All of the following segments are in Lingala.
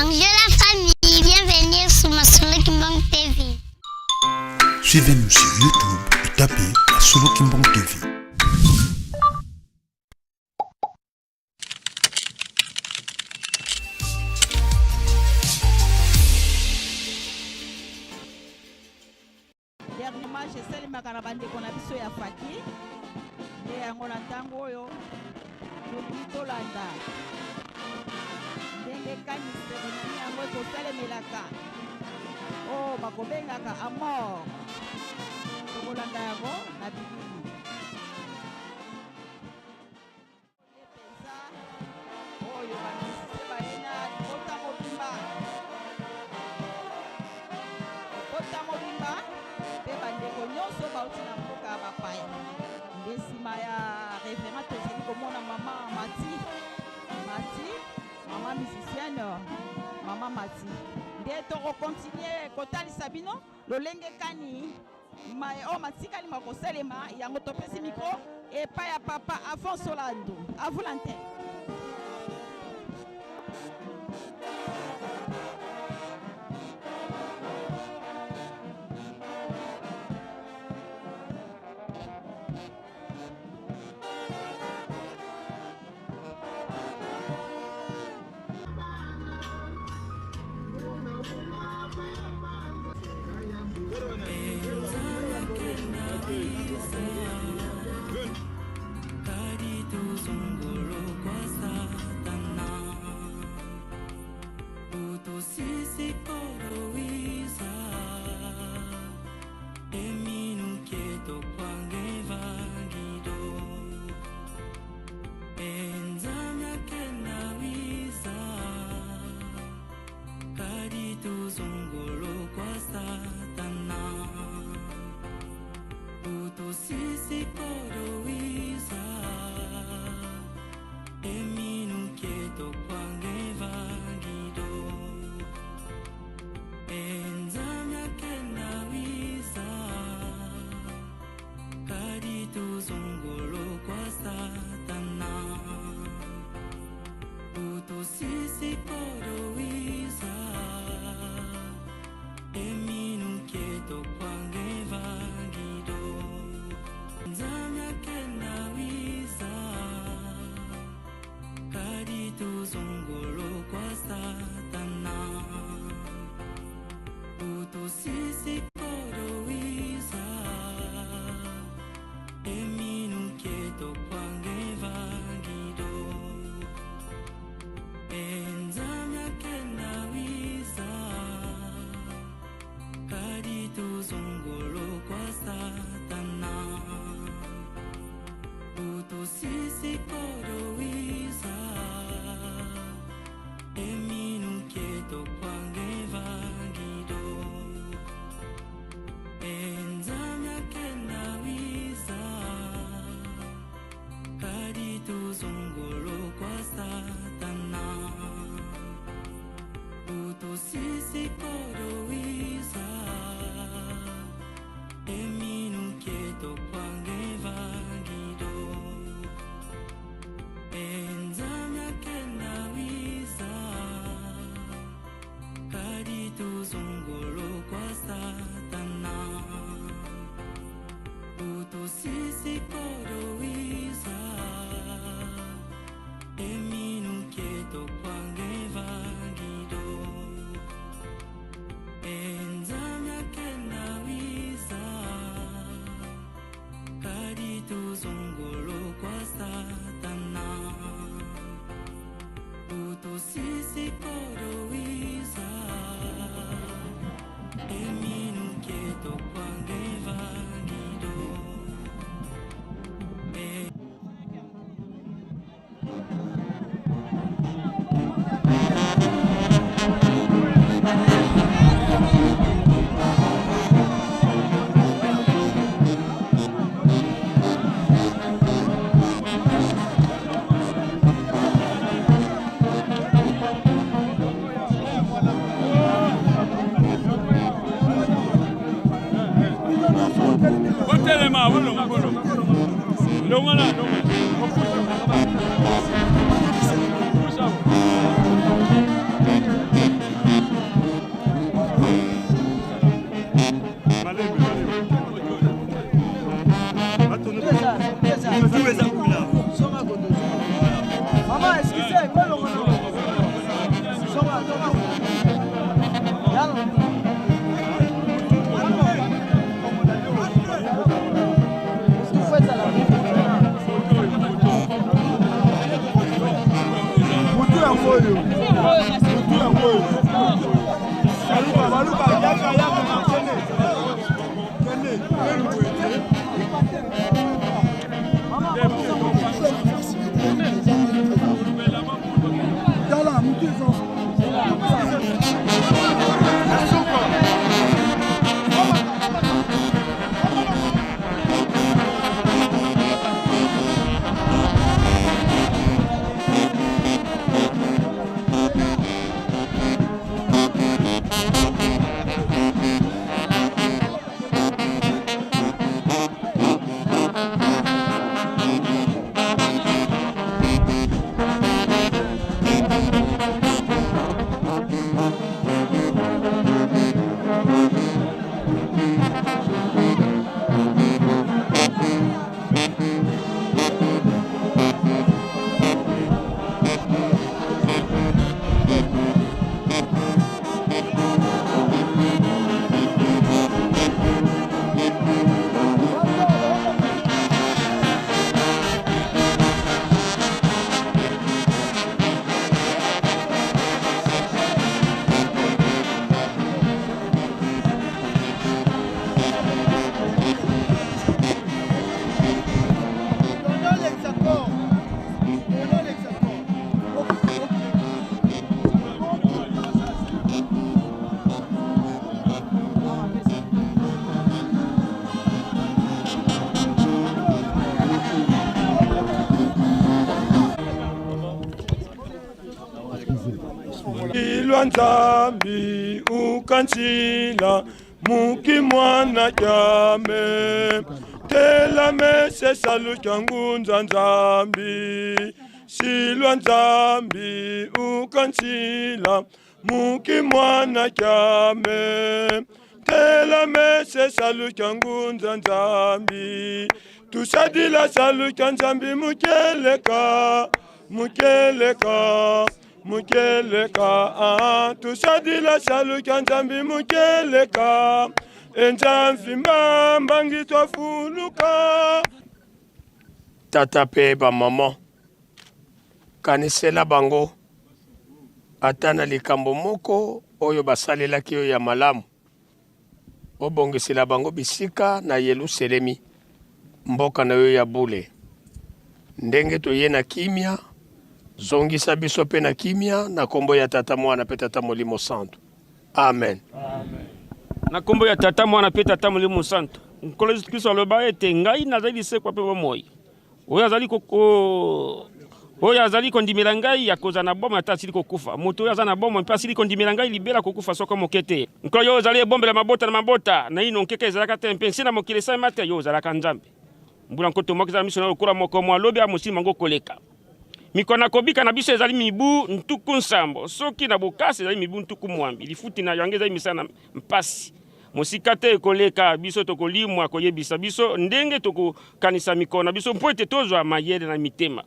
Bonjour la famille, bienvenue sur Masolo Kimbang TV. Suivez-nous sur YouTube et tapez Masolo Kimbang TV. Dernier match esalemaka na bandeko na biso ya faki nde yango na ntango oyo tolingi tolanda ndenge kani seremoni yango ekosalemelaka oyo bakobengaka amor tokolanda yango na bilili Nde mpenza oyo ba musiciens baye na libota mobimba, libota mobimba mpe bandeko nyonso bauti na mboka ya bapaya. Nde nsima ya reverend tozali komona mama Mati, Mati, mama musicienne, mama Mati. Nde tokokontinue kotalisa bino lolenge kani Maye oyo matikali makosalema, yango topesi micro epai ya papa Afonso Lando. À vous l'antenne. Botelema, bolonga, bolonga. Longola, longola. Opusa. Opusa. Ilwa Nzambi ukansila muki mwana kyame telame sesalu kya ngunza Nzambi silwa Nzambi ukansila muki mwana kyame telame sesalu kya ngunza Nzambi tusadila salu kya Nzambi mukeleka mukeleka mukeleka ah, tusadila salu kya Nzambi mukeleka enzambi mbangi twafuluka. Tata mpe bamama, kanisela bango ata na likambo moko oyo basalelaki yo ya malamu. Obongisela bango bisika na Yeluselemi, mboka na yo ya bule. Ndenge toye na kimia, zongisa biso mpe na kimia, na kombo ya Tata, Mwana mpe Tata Molimo Santu. Amen. Na kombo ya Tata, Mwana mpe Tata Molimo Santu. Nkolo Yesu Kristo aloba ete ngai nazali lisekwa mpe bomoi. Oyo azali ko oyo azali kondimela ngai akozala na bomoi ata asili kokufa. Moto oyo aza na bomoi mpe asili kondimela ngai libela akokufa soko moke te. Nkolo, yo ozali ebombelo ya mabota na mabota, naino nkeka ezalaka te mpe nse na mokili esalema te, yo ozalaka Nzambe. Mbula nkoto moko ezala miso na yo lokola moko mwa lobi, mosili mwango koleka. Mikolo na kobika na biso ezali mibu 70, soki na bokasi ezali mibu 80. Lifuti na yango ezali misala na mpasi. Mosika te ekoleka, biso tokolimwa koyebisa biso ndenge tokokanisa mikolo na biso mpo ete tozwa mayele na mitema.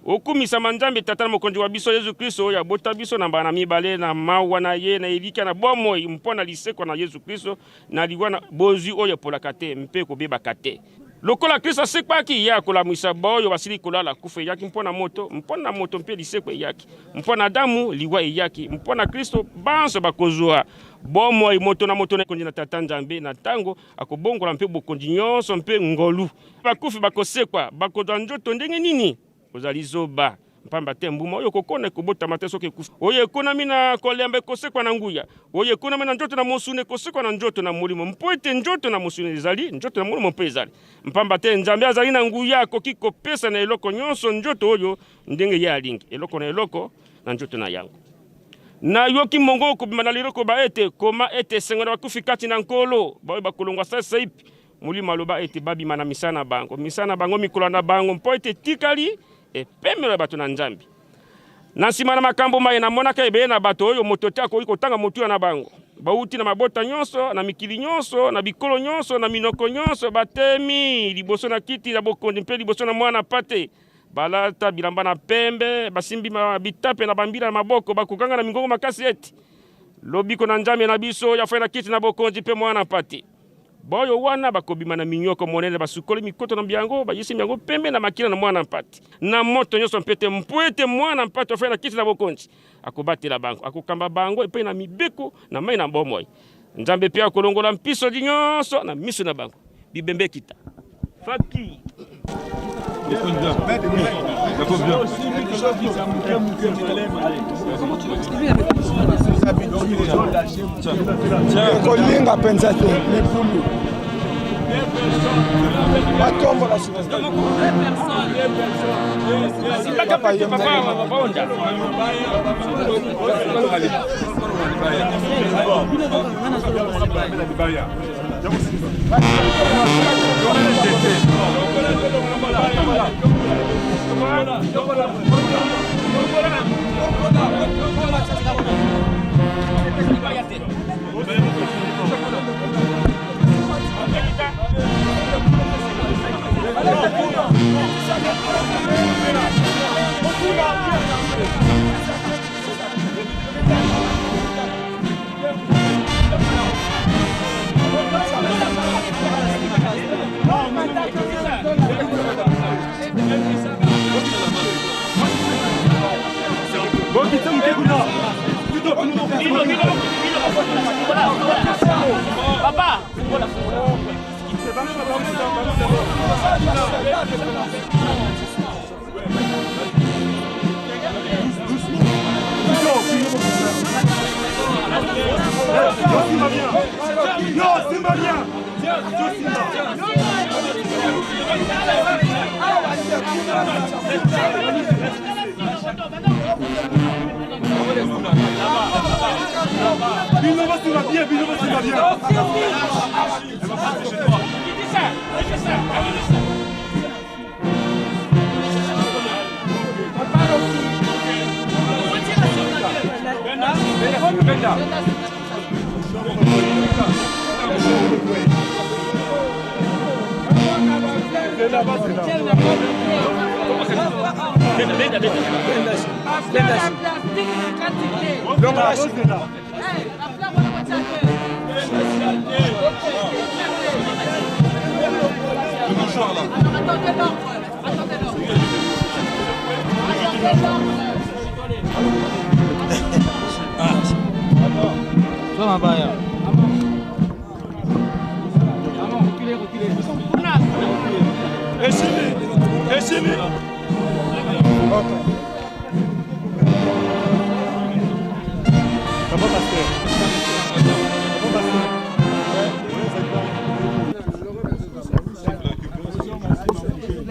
Okumisama Nzambe Tata na Mokonzi wa biso Yezu Kristo, oyo abota biso na mbala na mibale na mawa na ye na elikya na bomoi mpo na lisekwa na Yezu Kristo na liwa na bozwi oyo epolaka te mpe ekobebaka te. Lokola Kristo asekwaki, ye akolamwisa baoyo basili kolala. Kufa eyaki mpo na moto, mpo na moto mpe lisekwa eyaki. Mpo na Adamu, liwa eyaki. Mpo na Kristo, banso bakozwa bomoi, moto na moto na bokonzi na Tata Nzambe, na ntango akobongola mpe bokonzi nyonso mpe ngolu. Bakufi bakosekwa, bakozwa nzoto ndenge nini? Ozali zoba! Mpamba te mbuma oyo okokona ekobotama te soki ekufi. Oyo ekonami na kolemba ekosekwa na nguya, oyo ekonami na njoto na mosuni ekosekwa na njoto na molimo, mpo ete njoto na mosuni ezali, njoto na molimo mpe ezali. Mpamba te Nzambe azali na nguya, akoki kopesa na eloko nyonso njoto oyo ndenge ye alingi, eloko na eloko na njoto na yango. Nayoki mongongo kobima na lelo koba ete, Koma ete, Esengo na bakufi kati na Nkolo, baoyo bakolongwa sasaipi. Molimo aloba ete babima na misala na bango, misala na bango mikolo na bango, mpo ete etikali epemelo ya bato na Nzambe. Na nsima na makambo maye, namonaka ebele na bato oyo moto te akoki kotanga motuya na bango, bauti na mabota nyonso, na mikili nyonso, na bikolo nyonso, na minoko nyonso, batemi liboso na kiti ya bokonzi mpe liboso na Mwana Mpate, balata bilamba na pembe, basimbi bitape na bambila na maboko, bakoganga na mingongo makasi ete, Lobiko na Nzambe na biso, oyo afandi na kiti na bokonzi mpe Mwana Mpate. Baoyo wana bakobima na minyoko monene, basukoli mikoto na byango, bayisi yango pembe na makila na Mwana Mpate, na moto nyonso mpe te, mpo ete Mwana Mpate afandi na kiti na bokonzi akobatela bango, akokamba bango epai na mibeko na mai na bomoi. Nzambe mpe akolongola mpisoli nyonso na miso na bango. Bibembe ekita. Faki. Kolinga mpenza te libulu batombola. Simbaka pete, papa Baonda. Papa, fungola, fungola. Yo, Simba bien. Yo, Simba. Bino basimba bien, bino basimba bien. Benda, benda. Attendez l'ordre. Attendez l'ordre. Attendez l'ordre. Esili, esili. Papa pasteur. Papa pasteur.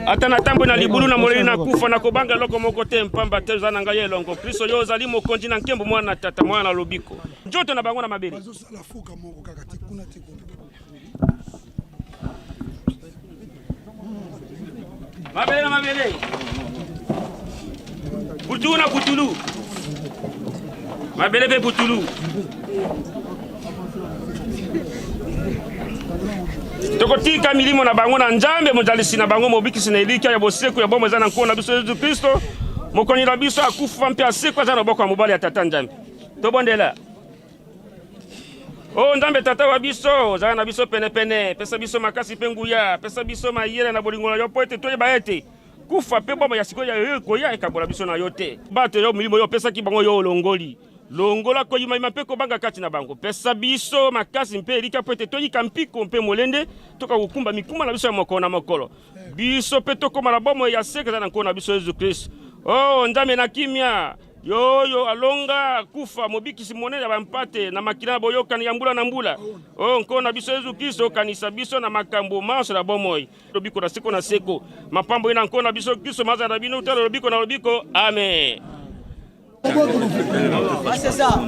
Ata natambwi na libulu na molili na kufa, nakobanga eloko moko te, mpamba te oza na ngai elongo. Kristo, yo ozali mokonzi na nkembo, mwana na tata, mwana na lobiko. Nzoto na bango na mabele. Bazosala fuka moko kaka te kuna te kuna. Mabele na mabele, putulu na putulu, mabele mpe putulu. Tokotika milimo na bango na Nzambe mozalisi na bango, mobikisi na elikya ya boseko ya bomoi eza na Nkolo na biso Yesu Kristo, mokonzi na biso akufa mpe asekwa, aza na loboko ya mobali ya Tata Nzambe. Tobondela. O Nzambe Tata wa biso, ozala na biso penepene, pesa biso makasi mpe nguya, pesa biso mayele na bolingo na yo, mpo ete toyeba ete kufa mpe bomoi ya sikoyo ya yo ekoya ekabola biso na yo te. Bato yo milimo yo opesaki bango, yo olongoli longola koyimayima mpe kobanga kati na bango. Pesa biso makasi mpe elikya, mpo ete toyika mpiko mpe molende, toka kokumba mikumba na biso ya mokolo na mokolo, biso mpe tokóma na bomoi ya seko eza na Nkolo na biso Yesu Kristo. O Nzambe na kimia, yo oyo alonga kufa, mobikisi monene ya bampate na makila na boyokani ya mbula na mbula, o Nkolo na biso Yesu Kristo, okanisa biso na makambo manso na bomoi, lobiko na seko na seko. Mapambo ye na Nkolo na biso Kristo mazala na bino tala lobiko na lobiko. Amen. C'est ça.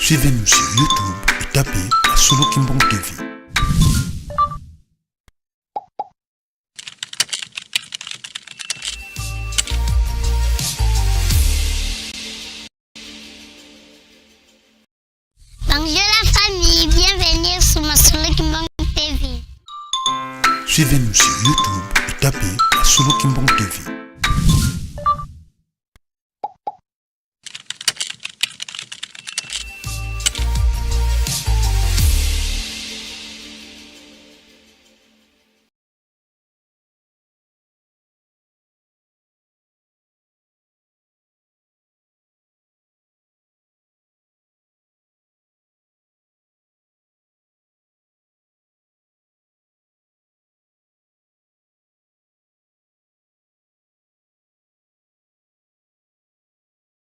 Suivez-nous sur YouTube et tapez Masolo Kimbangu TV. Bonjour la famille, bienvenue sur Masolo Kimbangu TV. Suivez-nous sur YouTube et tapez Masolo Kimbangu TV.